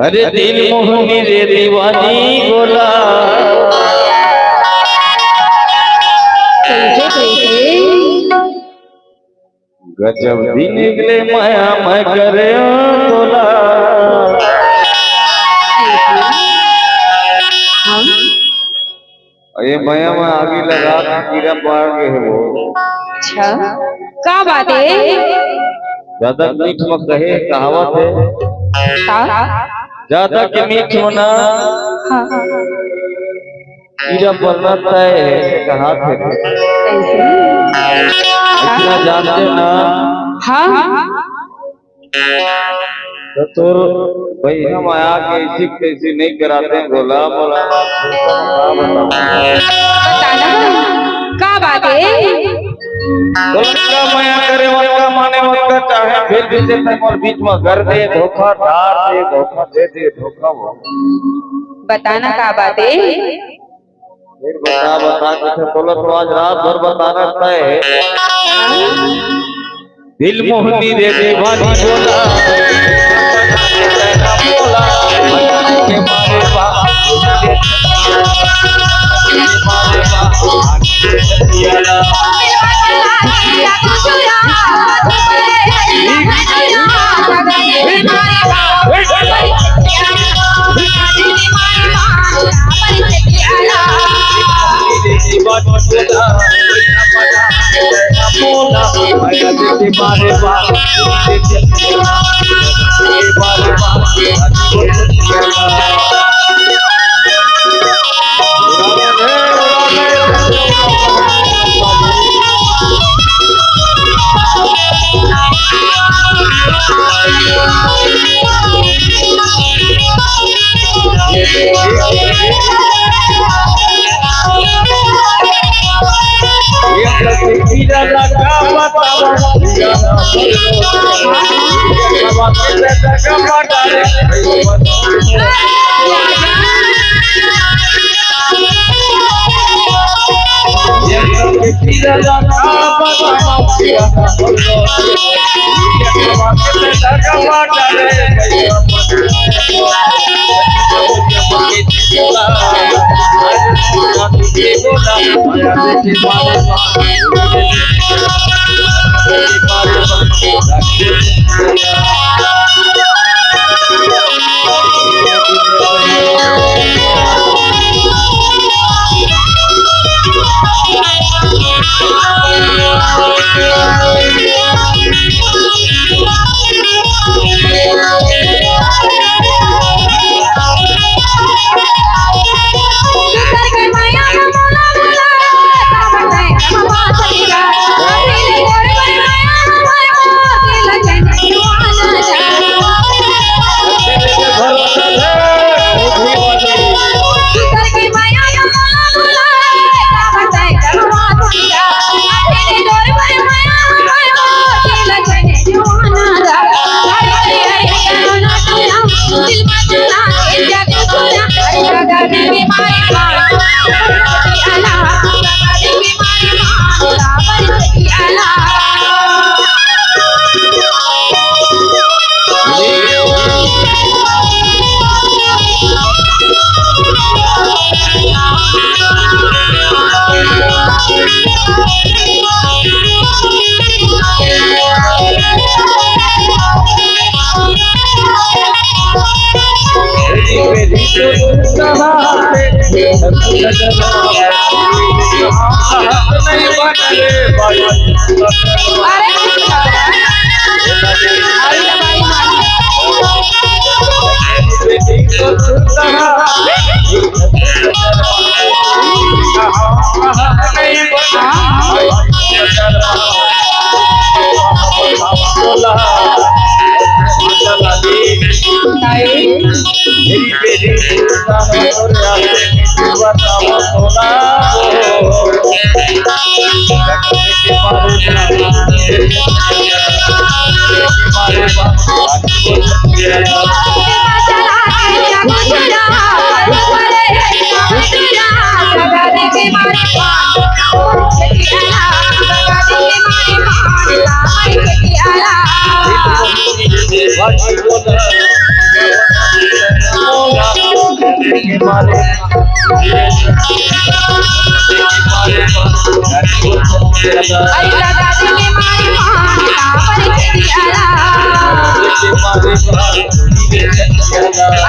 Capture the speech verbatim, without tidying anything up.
अरे दिल मोहनी रे दीवानी बोला। कैसे, कैसे? गजब दिन निकले माया मैं करे तोला। कैसे? हम? अरे माया में आगी लगा के कीड़ा मार गे हे वो। अच्छा, का बात हे? जादा मीठ में कहे कहावत हे। का? जादा के मीठ में ना हाँ। कीड़ा पड़ना तय हे, कहाथे। कैसे? अतना जानते ना। हाँ। त तोर भैया माया के ऐसी तैसी नहीं कराते, बोला, बोला, का बताऊं? बताना, का बात हे? बोला, का माया करे, वनका माने, वनका चाहे, फिर भी ते मोर बीच में कर दे धोखा, डार दे धोखा, दे दे धोखा वो। बताना, का बात हे? फिर बता, बता, किसे बोला तो आज रात भर बताना तय हे। दिल मोहनी रे दीवानी बोला, बोला, के मारे बा, मारे बा, अरे,